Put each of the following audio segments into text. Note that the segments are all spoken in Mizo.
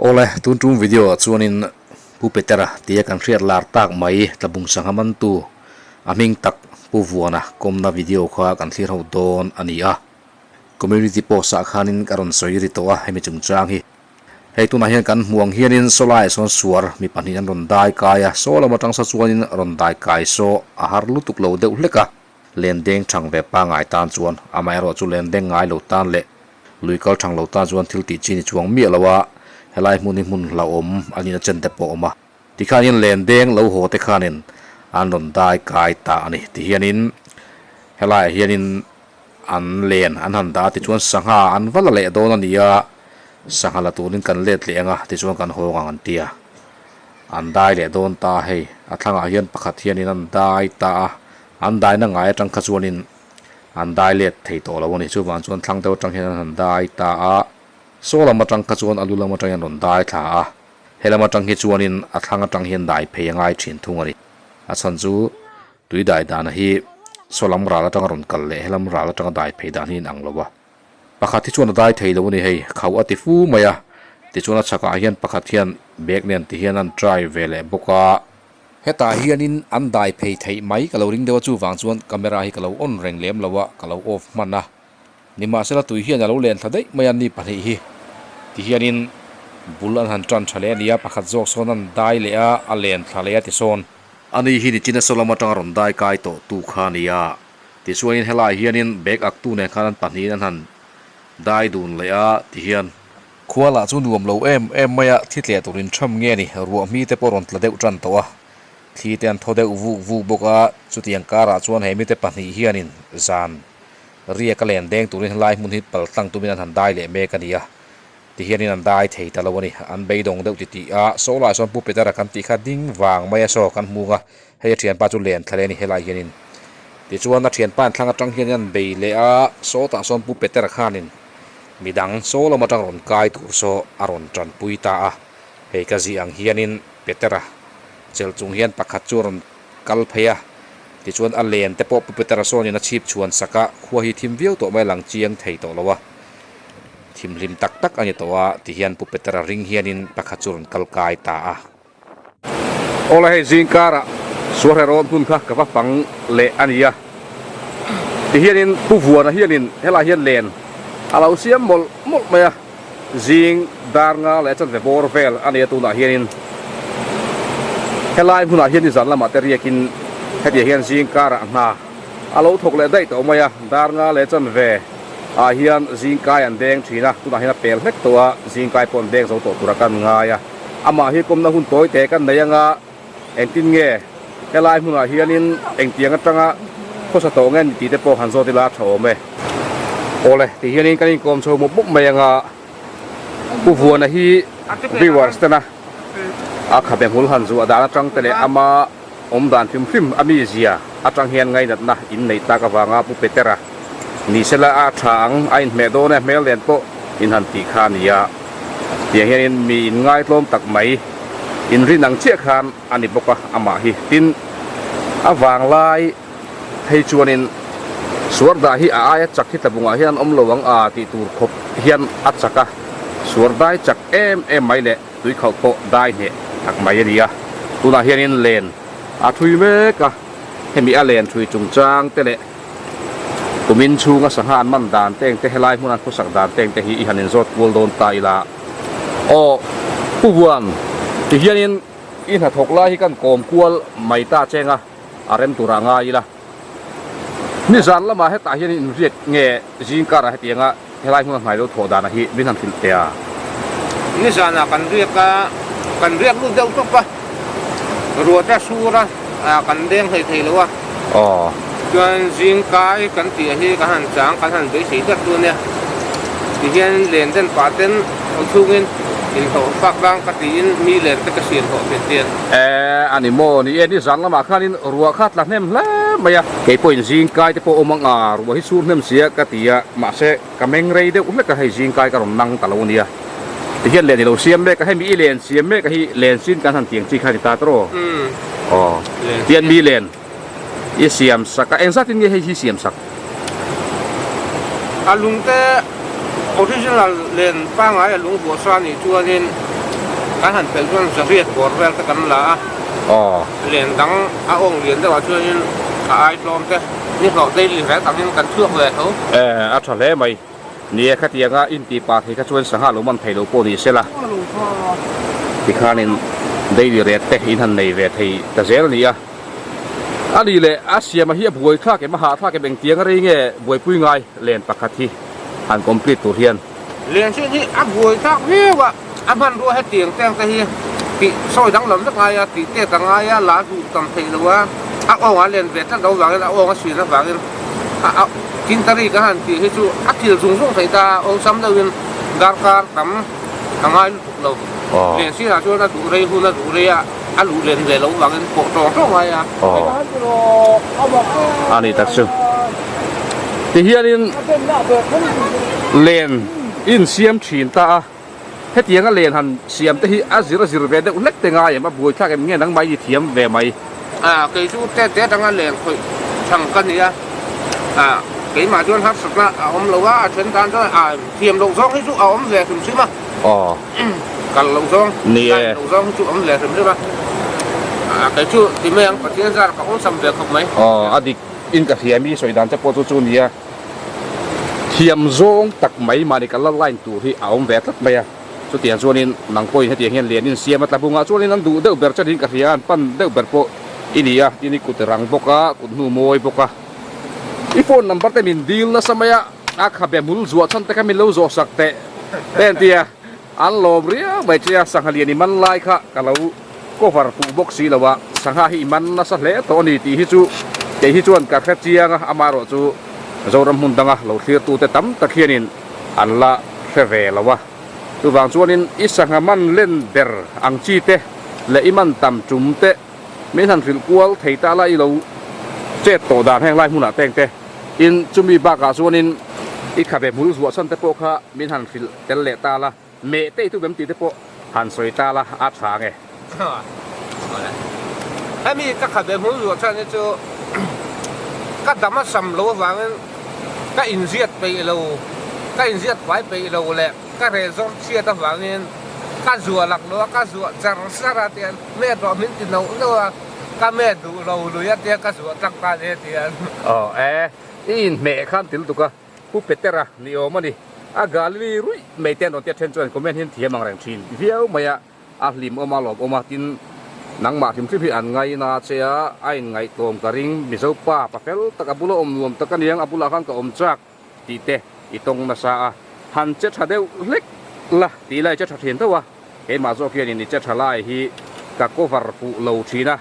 Awle, tun tum video ah chuanin Pu Petera tia kan hriat lar tak mai Tlabung Sangha mantu a hming tak Pu Vuana kawmna video kha kan thlir ho dawn a ni a. Community post ah khanin ka rawn sawi ri tawh a hemi chungchang hi. Hei tunah hian kan hmuh ang hianin saw laiah sawn suar mi pahnih an rawn dai kai a, saw lam atang sa chuanin rawn dai kai saw a har lutuk lo deuh hlek a, len deng thang ve pangai tan chuan amaherawh chu len deng ngai lo tan leh lui kal thang lo tan chuan thil tih chi ni chuang miah lo a, helai hmun hi hmun hlauhawm a nihna chen te pawh a awm a. Tikhanin len deng lo haw te khanin an rawn dai kai ta a ni. Tihianin helaiah hianin An len an han dah a tichuan sangha an va la leh dawn a ni a, sangha la turin kan let leh ang a tichuan kan hawng ang an ti a. An dai leh dawn ta a hei, a thlangah hian pakhat hianin an dai ta a, an daina ngai atang kha chuanin an dai let thei tawh lo a ni, chuvang chuan thlang deuh atang hian an han dai ta a, saw lam atang kha chuan a lu lam atangin an rawn dai thla a, he lam atang hi chuanin a thlang atang hian dai phei a ngai thin thung a ni, a chhan chu Tui dai dana hi saw lam ral atanga rawn kal leh helam ral atanga dai phei dan hi in ang lo a. Pakhat hi chuan a dai thei lo a ni hei, khauh a ti fu mai a. Tichuan a chhakah hian pakhat hian bag nen ti hian an try ve leh bawk a. Hetah hianin an dai phei theih mai ka lo ring deuh a chuvang chuan camera hi ka lo on reng lem lo a, ka lo off hman a. Nimahsela tui hian a lo len thla daih mai a ni pahnih hi. Tihianin bul an han tan tha leh a ni a, pakhat zawk sawn an dai leh a, a len thla leh a ti sawn. Ani hi nichina saw lam atanga rawn dai kai tawh tu kha a ni a, tichuanin helaiah hianin bag ak tu nen khan an pahnihin an han dai dun leh a tihian. Khua lah chu nuam lo em em mai a, thi tleh turin tham nge ni, ruah hmi te pawh rawn tla deuh tan tawh a, thli te an thaw deuh vuk vuk bawk a, chutiang karah chuan he mite pahnih hianin zan riak a len deng turin helai hmun hi pal tlang tumin an han dai leh mek a ni a. Ti hianin an dai thei ta lo a ni. An beidawng deuh ti tih a, saw lai sawn Pu Petera kan tih kha ding vang mai a saw kan hmung a, hei a thianpa chu len thla leh a ni helai hianin. Tichuan a thianpa an thlang atang hianin an bei leh a, saw tah sawn Pu Petera khanin midang saw lam atang rawn kai tur saw a rawn tanpui ta a, hei ka zih ang hianin Petera chelh chung hian pakhat chu a rawn kal phei a, tichuan a len te pawh Pu Petera sawnin a chhip chhuan sak a, khua hi thim viau tawh mai a lang chiang thei tawh lo a. Thimhlim tak tak a ni tawh a, tihian Pu Petera ring hianin pakhat chu rawn kal kai ta a. Awle hei zingkarah Suarhe rawn hun kha ka va fang leh a ni a, tihianin Pu Vuana hianin helai hian len a lo siam mawlh mawlh mai a, zing dar nga leh chanve bawr vel a ni a tunah hianin helai hmunah hian nizan lamah te riakin hetiang hian zingkarah hna a lo thawk leh daih tawh mai a, dar nga leh chanve ah hian zingkai an deng thin a, tunah hian a pel hlek tawh a, zingkai pawh an deng zo tawh tura kan ngai a, amah hi kawmna hun tawi te kan nei anga engtin nge helai hmunah hianin engtiang atanga khawsa tawh nge ni tih te pawh han zawt ila a tha awm e. Awle ti hianin kan inkawm chho mup mup mai anga Pu Vuana hi viewers tena a khabe hmul han zuah dan atang te leh ama Awm dan hrim hrim a mizia atang hian ngainatna in neih tak avanga Pu Petera ni sela a tha ang a inhmeh dawn e hmel nen pawh in han tih kha a ni a. Tiang hianin mi in ngaitlawm tak mai in rin ang chiah khan a ni bawk a amah hi. Tin, a vanglai phei chuanin Suardah hi a aia chak hi tlabungah hian an awm lo ang a tih tur khawp hian a chak a, Suardai chak em em mai leh Tuikhauh pawh dai hneh tak mai a ni a, tunah hianin len a thui mek a, hemi a len thui chungchang te leh kumin chhunga sangha an man dan te engte helai hmun an khawsak dan te engte hi i han inzawt kual dawn ta ila. Aw Pu Vuan, ti hianin i hnathawk lai hi kan kawm kual mai ta cheng a, a rem turah ngai ila. Nizan lamah hetah hian inriat nge zingkarah hetianga helai hmuna hnai lo thawh danah hi min han hrilh teh a. Nizanah kan riak a, kan riak lut deuh tawp a, ruata sur a, kan deng hlei thei lo a. Aw. Chuan zingkai kan tih hi kan han chang, kan han beisei tlat tu ania. Tihian len den pah ten aw chhungin inhlawh fak dang ka tiin mi len te ka siam hlawh thin thin. E a ni maw ni e nizan lamah khanin ruah kha tla hnem hle mai a. Kei pawhin zingkai te pawh awm ang a, ruah hi sur hnem sia ka ti a, mahse ka meng rei deuh hlek a hei zingkai ka rawn nang ta lo a nia. Tihian len i lo siam mek a, hemi i len siam mek a hi len sin kan han tiang chi kha a ni ta tawh aw. Tian mi len i siam sak a, engzat in nge hei hi siam sak? A lung te original len pangai a lung vuah sa nih chuanin. Kan han pelh chuan zariat bawr vel te kan la a. Len dang a awng lian deuhah chuanin a ai tlawm te ni hlawh daily rek angin kan chhuak ve tho. E, a tha hle mai. Ni e, khatianga inti pa thei kha chuan sangha lo man thei lo pawh ni sela. Tikhanin daily rate te in han nei ve thei ta zel a ni a. A nih leh a siama hi a buai thlak em a hahthlak em engtiang a rei nge buaipui ngai len pakhat hi han complete tur hian. Len hriat hi a buai thlak viau a, a hmanrua hetiang teng te hi tih sawi danglam vek ngai a, tih tet a ngai a, la duh tam theih lo a, a awng a len ve tlat lo vangin a awng a chhin avangin a tintari ka han tih hi chu a thil zung zung theih ta a, awlsam deuhin darkar tam a ngai lutuk lo. Len sinah chuan a duh rei hun a duh rei a. A luh len ve loh vangin pawh tawng tawng ngai a. A ni tak chu. Tihianin len in siam thin ta a. Hetianga len han siam te hi a zir a zir ve deuh hlek te ngai em? A buaithlak em nge nangmah i thiam ve mai? A, kei chu te te atanga len khawih chhang ka ni a. A, keimah chuan harsatna a awm lo a, a then tan chuan a thiam loh zawng hi chu a awm ve hrim hrim a. Aw. Kal loh zawng, line loh zawng hi chu awm ve hrim hrim a. Kei chu ti mai ang, Pathian zar ka awlsam ve khawp mai. Aw, a dik in ka hria mi sawi dan te pawh chu chu nia. Thiam zawng tak mai mahni kan la line tur hi a awm ve tlat mai a. Chutiang chuanin nang pawhin hetiang hian lian in siam a tla bungah chuanin an duh deuh ber chenin ka hria a, an pan deuh ber pawh i ni a, tin i kut rang bawk a, kut hnu mawi bawk a. I phone number te min dil nasa mai a. A khabe hmul zuah chhan te kha min lo zawh sak teh te an ti a, an lawm riau mai che a, sangha lian i man lai kha ka lo cover fuh bawk si lo a, sangha hi i man nasa hle tawh a ni tih hi chu kei hi chuan ka hre chiang a, amaherawh chu Zoram hmun danga lo thlir tute tam tak hianin an la hre ve lo a, chuvang chuanin i sangha man len ber ang chi te leh i man tam tum te Min han hrilh kual thei ta la i lo chet tawh dan heng lai hmunah teng te in chumi bakah chuanin i khabe hmul zuah chhan te pawh kha min han hrilh tel leh ta la, meh te i tum em tih te pawh han sawi ta la a tha nge. Hemi ka khabe hmul zuah chhan hi chu ka dam a sam lo avangin ka inziat peih lo, ka inziat fai peih lo leh ka reh zawr chhiat avangin ka zuah laklawh a, ka zuah char char a tian Met rawh min ti noh noh a, ka met duh lo lui a tia ka zuah tak ta nia tian. Aw e, i inhmeh khan til tuk a, Pu Petera ni awm a ni. A Galili ruih mai te an rawn tia then chuan comment hian thiam ang reng thin viau mai a, a hlim awm a, lawm awm a, tin nangmah hrim hrim hi an ngaina che a, a inngaihtlawm ka ring, Mizo pa pa fel tak a bula awm nuam tak a niang, a bulah khan ka awm chak. Tih te i tawng nasa a, han che tha deuh hlek la tih lai che tha thin tho a, keimah zawk hianin i che tha lai hi ka cover fuh lo thin a,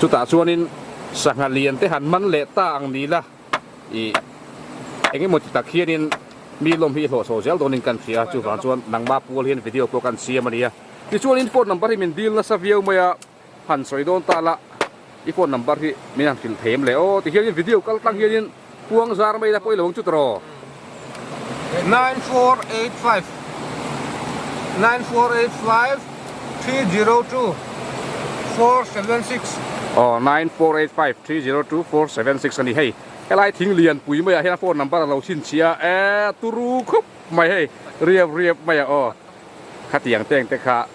chutah chuanin sangha lian te han man leh ta ang ni la i eng emaw ti tak hianin mi lawm hi i hlawh chho zel dawnin kan hria a, chuvang chuan nangmah pual hian video pawh kan siam a nia. Tichuanin phone number hi min dil nasa viau mai a. Han sawi dawn ta la, i phone number hi min han hrilh thei em le aw tihianin video kal tlang hianin puang zar mai la pawh i lo ang chu tawh. 9485 9485 302 476. Aw 9485 302 476 a ni hei, helai thing lian pui maiah hian a phone number a lo chhinchhiah a, e turu khup mai hei riap riap mai a aw. Khatiang teng te kha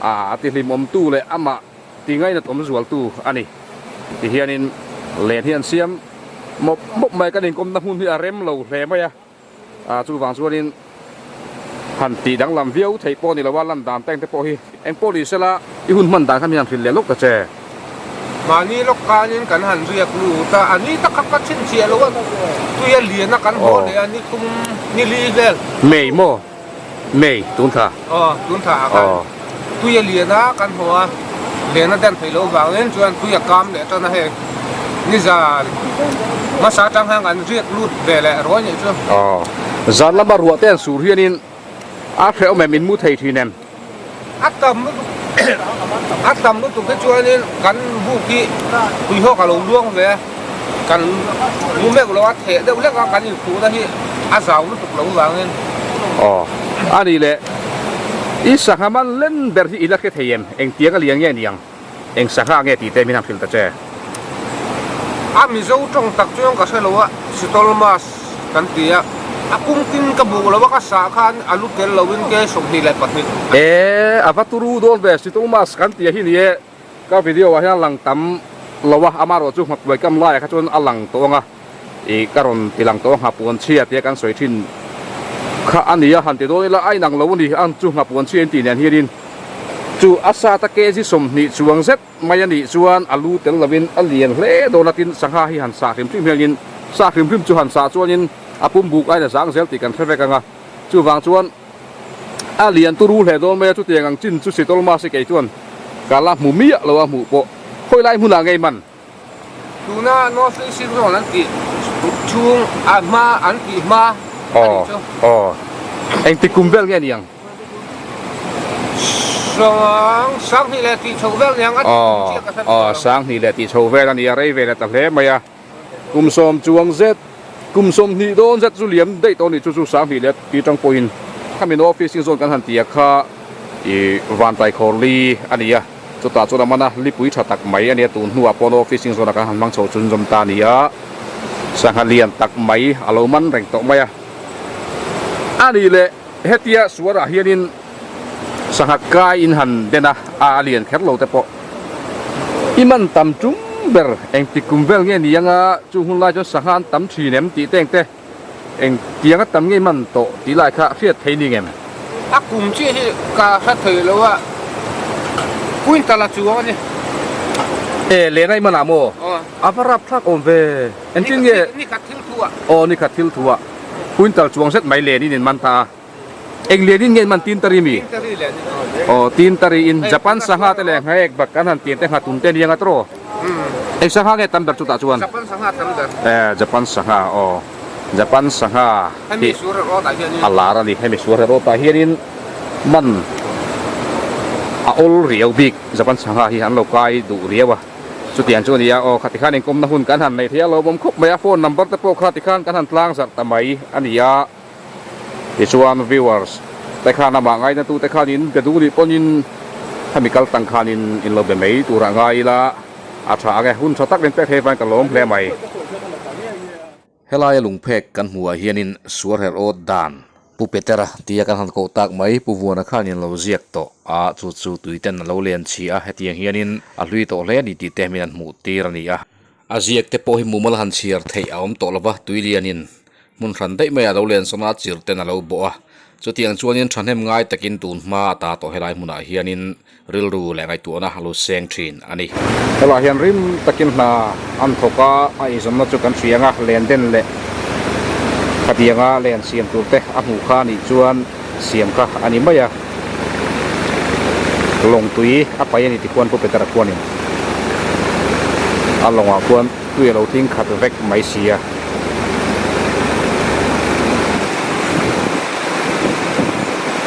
a ti hlimawmtu leh amah ti ngainatawm zualtu a ni. Tihianin len hi an siam mawp mawp mai, kan inkawmna hmun hi a rem lo hle mai a, chuvang chuanin han tih danglam viau theih pawh a ni lo a, lan dan teng te pawh hi eng pawh ni sela i hun hman dan kha min han hrilh leh lawk ta che. Mahni lawk kanin kan han riak lut a, a ni tak kha ka chhinchhiah lo a, tui a lian a kan haw leh a, ni thum ni li vel. Mei maw? May tun thla. Aw, tun thla ah khan tui a lian a kan hmu a, len a dan theih loh vangin chuan tui a kam leh tan a hei nizan hmasa atang hian kan riak lut ve leh ruai nih chu. Aw, zan lama ruah te an sur hianin a hrehawm em, in mu thei thin em? A tam lutuk a tam lutuk te chuanin kan buk hi tuihawk a lo luang ve a, kan mu meuh lo a theh deuh hlek a kan infuhna hi a zau lutuk lo vangin. Aw a nih leh i sangha man len ber hi i la hre thei em? Engtiang a lian nge niang? Eng sangha nge tih te min han hrilh ta che. A Mizo tawng tak chuan ka hre lo a, Sitol Mas kan ti a. A pumkin ka buh lo a ka sah khan a lu tel loin ke 22. E a va turu dawn ve Sitolmas kan tih hi ni e ka video ah hian a lang tam lo a amaherawh chu nghakuai kam laiah kha chuan a lang tawh ang a ih ka rawn ti lang tawh a nghapuan chhia tia kan sawi thin kha a ni a han ti dawn ila a inang lo a ni ang chu nghapuan chhia in tih nen hianin chu a sat a kg 20 chuang zet mai a nih chuan a lu tel lovin a lian hle dawn a tin sangha hi han sah hrim hrim hianin sah hrim hrim chu han sah chuanin a pum buk aiin a zang zel tih kan hre vek ang a chuvang chuan a lian turu hle dawn mai a chutiang ang chin chu sitawlh mahse kei chuan ka la hmu miah lo a hmuh pawh khawi lai hmunah ngei man. Tuna North East Zone an tih chhung a hma an tih hma a nih chu. Aw engtik kum vel nge niang? Sang 20 leh tih chho vel niang a tih kum chiah ka hre Aw 20 leh tih chho vel a ni a rei ve leh ta hle mai a. Kum sawm chuang zet kum 20 dawn zet chu liam daih tawh a nih chu chu 20 leh tih tang pawhin khami North East Zone kan han tih a kha ih Vantai Khawrli a ni a. Chutah chuan a man a, lipui tha tak mai a nia, tun hnuah pawh no fishing zone ah kan han hmang chho chhunzawm ta a ni a, sangha lian tak mai a lo man reng tawh mai a. A nih leh hetia suarah hianin sangha kai in han den a, a lian kher lo te pawh i man tam tum ber engtik kum vel nge ni anga chung hun lai chuan sangha an tam thin em tih te engte Eng tiang a tam ngei man tawh tih lai kha hriat thei ni ngem? A kum chiah hi ka hre thei lo a, quintal a chuang a ni. E, lena i man ah maw? Aw. A va rap thlak awm ve. Engtin nge? Ni khat thil thu ah. Aw, ni khat thil thu ah. Quintal chuang zet mai len in in man ta a. Eng len in nge in man Tintari mi? Tintari len in. Aw, Tintari in Japan sangha te leh nghaek bak kan han tian te nghatun te nia nga tawh. Eng sangha nge tam ber chutah chuan? Japan sangha tam ber. E, Japan sangha aw. Japan sangha hi a lar a ni. Hemi suar erawh tah hianin man a awl riau bik Japan sangha hi an lo kai duh riau a. Chutiang chu a ni a, aw khati khan inkawmna hun kan han neih theih a lawmawm khawp mai a, phone number te pawh kha tikhan kan han tlang zarh ta mai a ni a. Tichuan viewers te khan amah ngaina tu te khanin be duh nih pawhin khami kal tang khanin in lo be mai turah ngai ila a tha ang e, hun tha tak min pek thei vangin ka lawm hle mai. Helaia lungphek kan hmuhah hianin suar herh awt dan Pu Petera tia kan han koh tak mai Pu Vuana khanin lo ziak tawh a, chu chu tuiten a lo len chhi a, hetiang hianin a hlui tawh hle a ni tih te min han hmuh tir a ni a. A ziak te pawh hi mumal han chhiar theih a awm tawh lova, tuilianin hmun hran daih mai a lo len sawn a, chir ten a lo bawh a. Chutiang chuanin thahnem ngai takin tun hma a ta tawh helai hmunah hianin rilru leh ngaihtuahna a lo seng thin a ni. Helaiah hian rim takin hna an thawk a, a eizawnna chu kan hria ang a, len den leh khatianga len siam tur te a hmuh kha a nih chuan siam kha a ni mai a. Lawng tui a pai a ni tikhuan Pu Petera khuanin a lawngah khuan tui a lo tling khat vek mai si a.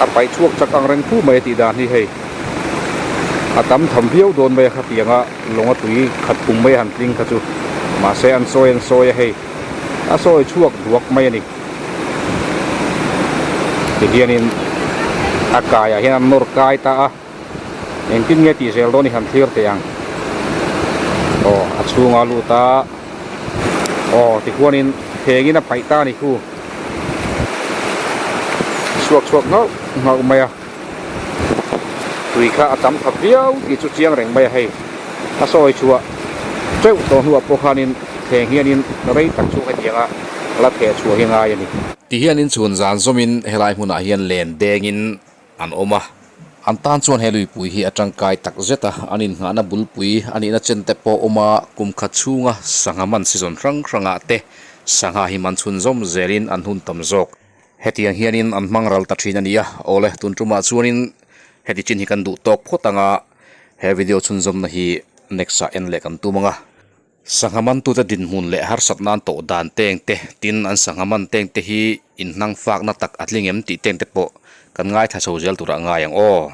A pai chhuak chak ang reng fu mai a tih dan hi hei a tam tham viau dawn mai a khatianga lawnga tui khat pum mai a han tling kha chu mahse an sawi an sawi a hei a sawi chhuak duak mai a ni. Tihianin a kaiah hian an nawr kai ta a, engtin nge tih zel dawn i han thlir teh ang. Aw a chhunga lut a, aw tihuanin thengin a paih ta a ni khu. Chhuak chhuak nghauh nghauh mai a, tui kha a tam thap viau tih chu chiang reng mai a hei. A sawi chhuah teuh tawh hnuah pawh khanin theng hianin rei tak chu hetianga la theh chhuah hi ngai a ni. Ti hianin chhun zan zawmin helai hmunah hian len dengin an awm a, an tan chuan he luipui hi a tangkai tak zet a, an innghahna bulpui a nihna chen te pawh awm a, kum khat chhunga sangha man season hrang hrangah te sangha hi man chhun zawm zelin an hun tam zawk. Hetiang hianin an hmang ral ta thin a ni a, awle tun tumah chuanin heti chin hi kan duh tawk phawt ang a, he video chhunzawmna hi next ah en leh kan tum ang a. Sangha mantute dinhmun leh harsat nan tawh dan teng te, tin an sangha man teng te hi inhnang fakna tak a tling em tih teng te pawh kan ngaithla chho zel turah ngai ang aw.